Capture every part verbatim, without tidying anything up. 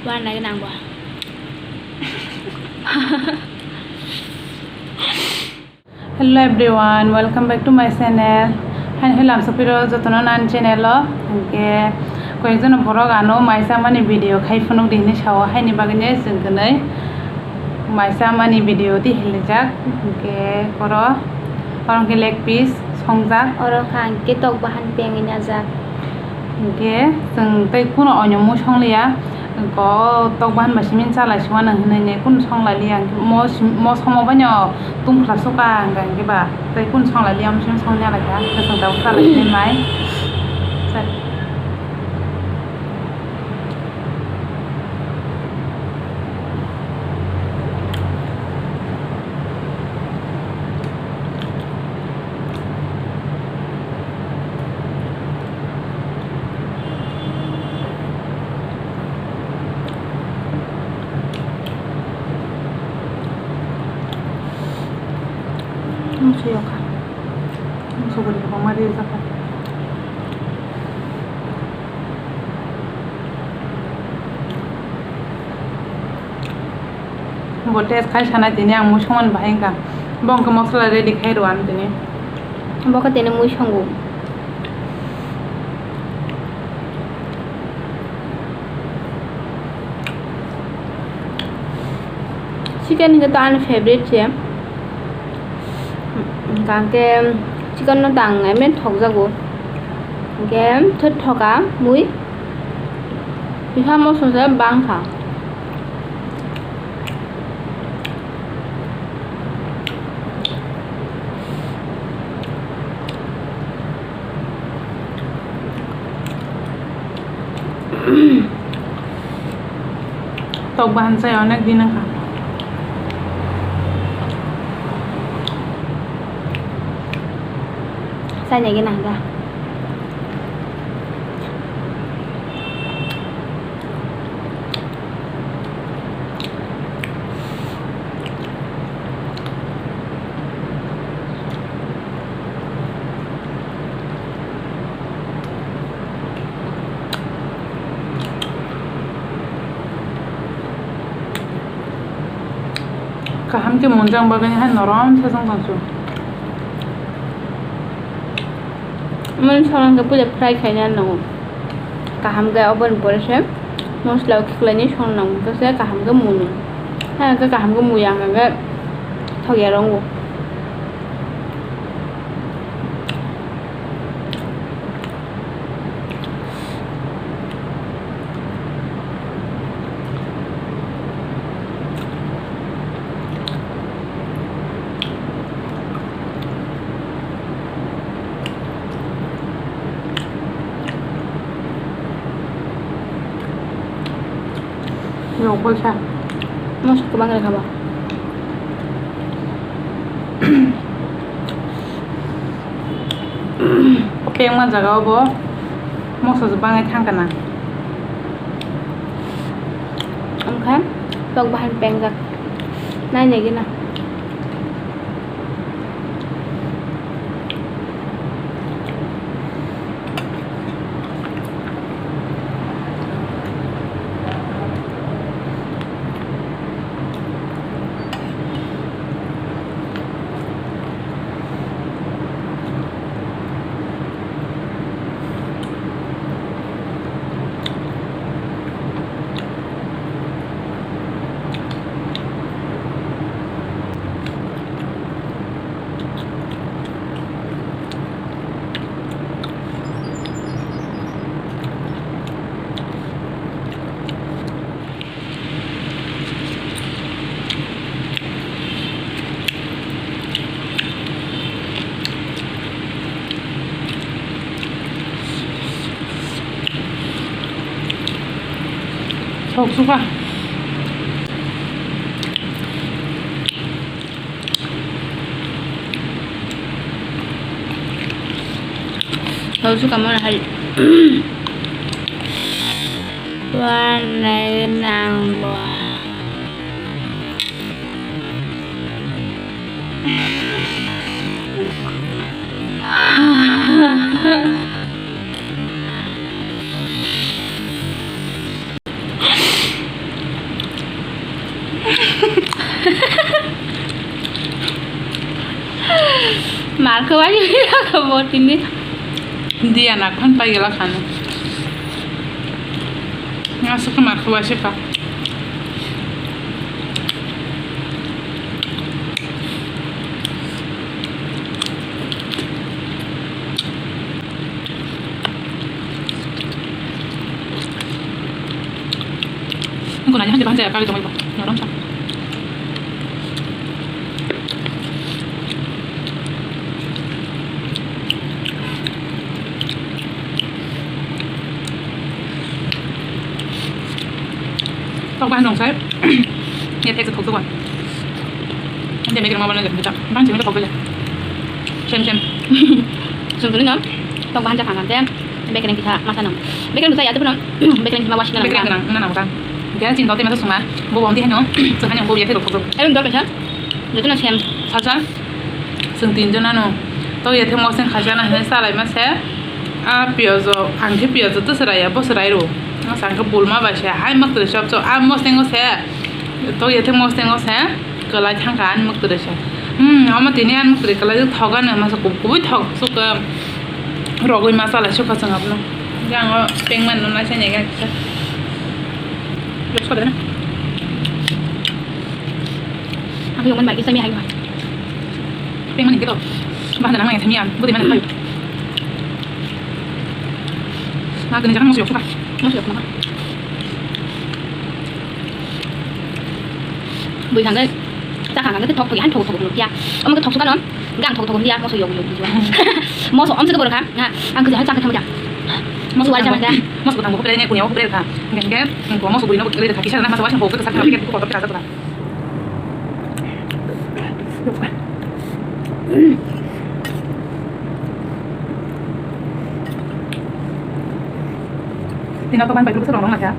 Wana nang bo. Hello everyone, welcome back to my channel. Haino hoi lamsa phiro jotono nani channel o. Hingke koyekjono borok ano mai chamani video khai phunuk di hinui sao, haini bagwino chwng kwnwi mai chamani video twi hilijak. Hingke oro, oro hingke leg piece songjak. Oro kha hingke tok bahan pengwi najak. Hingke chwng tei kuno oino mui songliya, ko tok bahan bai simi chalai sima nang hinui ne kunu songlai liya, mo sim-, mo somo baino tungphla suka hingka hingke ba tei kunu songlai liya, mo simi songya lai kha, kwchwng tabuk chalai sinai mai. Musu yokha. Musu guri kwbangma rijak kha. Bo test khai sanai tini ang mui songmani bahai wngkha. Bo hwnkhe mosola ready khai rw ang tini. Bo khe tini mui songo. Chicken hwnkhe to ani favorite se. Hwnkhe chicken no tang emne thokjago. Hwnkhe thwk thoka mui. Kisa moso se bangkha. Tok bahan chai onek din wngkha. Chai nai gana hwnkha. Kaham khe munjang bagwi hai norom sajang tongsu. Mani songna khe puila fry khaina nango. Kaham khe oboni pore se mosla o khiklaini song nango, hwnkhe se kaham khe muno. Ha, hwnkhe kaham khe muya, hwnkhe thokya rongo. Rokoi sa. Mosok kwbang rwkha ba. Pengma jaga o bo mosok bangwi thang kana. Wngkha tok bahan pengjak. Nai nai gina. Sok suka. Sok suka mana hari. Wan nai nang bo. Markhe wai bo tini. Dia nak phan pai gela khano. Nga sukha markhe wai sukha. Nungkha nai hanja hanja kari tongwi bo. Norom sa. Tok bahan dong sai. Ya tek thok thok. Ande meker ma bana jam jam. Bang sini thok bele. Sem sem. Sungkuni no. Tok bahan jak hangan te. Bekereng kisa masa nang. Bekereng kisa ya tu pun. Bekereng kisa ma washing nang. Bekereng nang nang nang. Dia chin dol te masa suma. Bo bom di heno. Sungkani bo ya te thok thok. Elum dol kisa. Jotono sem. Salsa. Chwng tin jona no. To yathe moseng khaisa na hinwi chalaima se. A piyajo, ang khe piyajo to chwrai ya, bo chwrai rw. Ang sa khe bulma bai se, hai mwktwrwi chop chop, a mosengo se. To yathe mosengo se. Kwlai thang kha ani mwktwrwi se. Hmm, omo tini ani mwktwrwi kwlai thok ano, masa kub-, kubui thok, chwk, rogwi ma chalai sukha chwng abono. Yang o pengman no naisai nai kisa. Lukso de na. Ang yung man bai kisa mi hai ma. Pengman hingke to. Bahana nang nang thami ang. Budi mana kayu. Na kini jangan masuk suka. Masuk suka. Bui hangke. Chakha hangke thok thok han thok thok thok ya. Omo ke thok suka non. Gang thok thok ya. Masuk yok yok yok. Masuk om se ke borokha. Ha. Ang ke jaha chakha thama ja. Masuk wari chama ja. Masuk tang ko pere ne kunya ko pere kha. Hingke hingke. Ko masuk bui no ko pere kha. Kisa na masuk wasi ko ke sakha ke ko to pere kha. Tino to ban pai pulsa rong rong acha.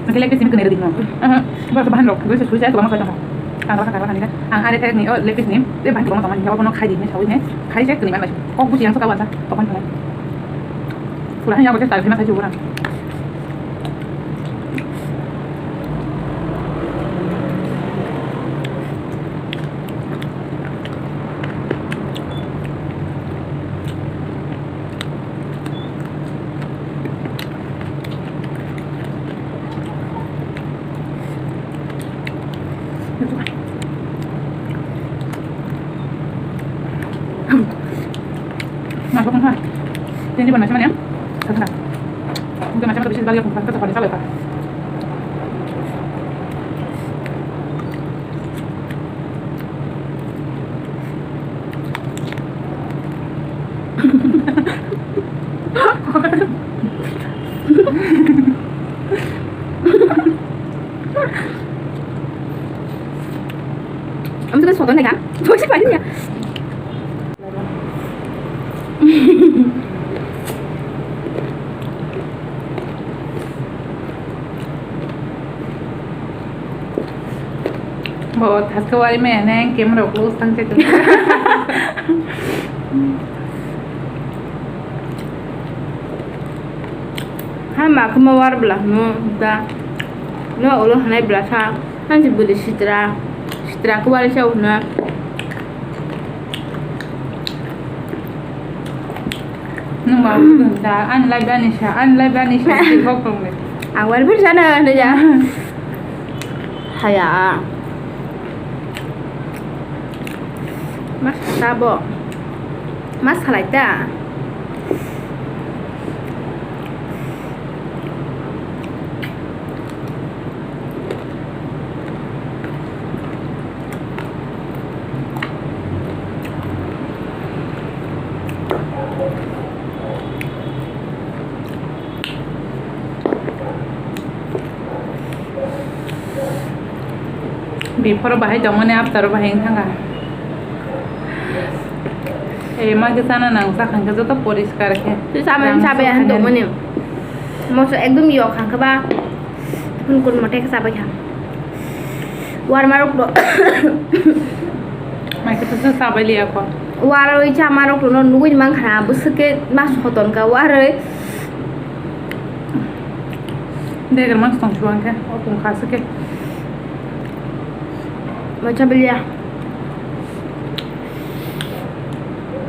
Nang kele kesi kene redi no. Aha. Bar to bahan rok, gue sesuai saya to bang saya to. Kang raka kang raka ni kan. Ang are tek ni o lepis ni. Te ban to bang ni jawab no khai di ni sawi ne. Khai cek ni ban bai. Kok bu siang so ka ban sa. To ban. Pura hanya ko cek tak terima saya juga. Masuk kan? Jadi mana sih mana? Satu lah. Mungkin macam-macam bisa balik aku, kan? Tetap ada salah, Pak. Kamu tuh kan foto nih kan? Foto sih paling ya. Bo thaska wari me neng camera close thang che. Ha ma kuma war bla no da. No ulo hanai bla sa. Hansi budi sitra, sitra kwbari sa hwnna. Nwng ba bwdwng sa, ani live ani sa, ani live ani sa, kok tong le. Ang wari phir sana hwnwi ya. Haya. Mas ta bo. Mas khalai ta. Before bahai tongmani, after bahai wng thangkha. Eh, ma khe chana nang, chakha khe joto poriskar khe. Tei chabai, chabai han tongmani. Moso ekdom yok hangkhe ba. Kun kun mote khe chabai kha. Warma rok do. Mai khe tesa chabai liya ko. Waroi chama rok no nugui mang khana, bwswk khe mas hoton ka waroi. Deger mas tong chuang khe, o kung kha se khe. Mai chabai liya.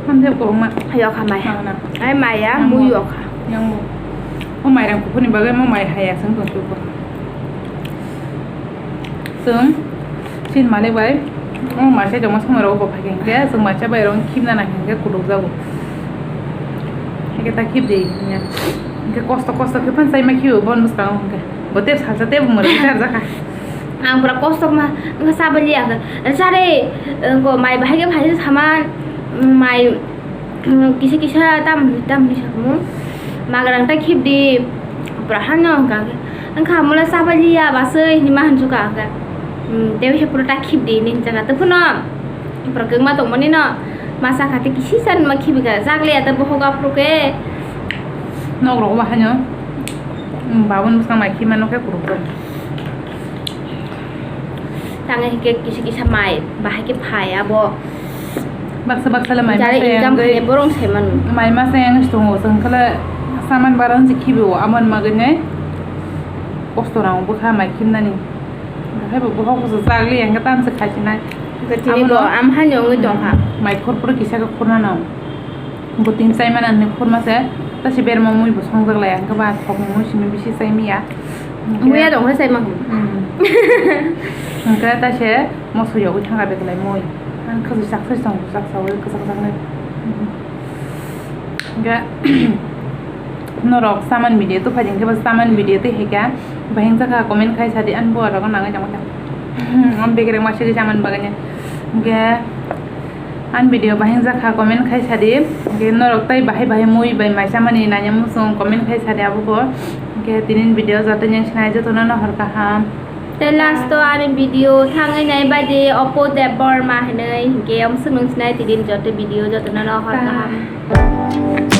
Tei kwbangma. Yokha mai. Nang na. Ai maya, yang mui bo yokha. Yang bo. O mairang kuphurni bagwi mo mai haya chwng tong chugo. Chwng sin malik bai o macha joma somoi rogo bo phai khe chwng macha bai rong khibna nang khe kutuk jago. Hake ta khib de hinya. Hake kosto kosto khe phan sai ma khibo bon bwskango hake. Bo tep salsa tep mura jar jakha. Ang pura kosto ma wngkha sabali ang. Sare ko mai bahai khe phai saman mai. Hmm, kisa kisa tam tam hinwi sakmung. Magrang ta khibdi, pura hano hwnkha khe. Wngkha mula chapaliya baswi hinwi ma hinsuka khe. Hmm, tei bisa pura ta khibdi hinwi hinjaka. Tei phano pura kwngma tongmani no masa kha tei kisi san ma khibika. Jakliya ta bohok aphuru khe. Nok rok ba hano. Hmm, babun bwskang mai khima no khe kuruk tong. Tang hingke kisa kisa mai bahai khe phai abo. Baksa baksa le mai jare masa income yang khe borong se manu. Mai masa yang se tongo, chwng khe le saman baran se khibi o, amon magwi nai kosto rang bwkha mai khimnani. Haikhe bo bohok bwsa chagli yang khe tam se khai sinai. Hingke tini abo bo no am hani ongwi tong kha. Mai khur phuru kisa khe khurna nang. Bo tin chai mana ni khurma se, ta se berma mui bo songjak lai, ang khe ba thok ni mui simi bisi chai miya. Muya dong khe chai ma. Hmm. Hingke ta se moso yogwi thang kha beklai mui. Ang khe sak sai song sak sawi kwchak chak nai. Hingke norok saman video to phai jeng khe ba saman video tei hika bahing jaka comment khai sadi an bo rok nangwi tongma khe. Ang bekereng ma sigi saman bagani. Hingke An video bahing jakha comment khai sadi, hingke norok tai bahai bahai mui bai mai chamani nanya muchung comment khai sadi abo bo, hingke tinin video joto nang sinai joto no hor kaham. Tei last o ani video thangwi nai bai di Oppo Debbarma hinwi, hingke omswk nung sinai tinin joto video joto no hor kaham.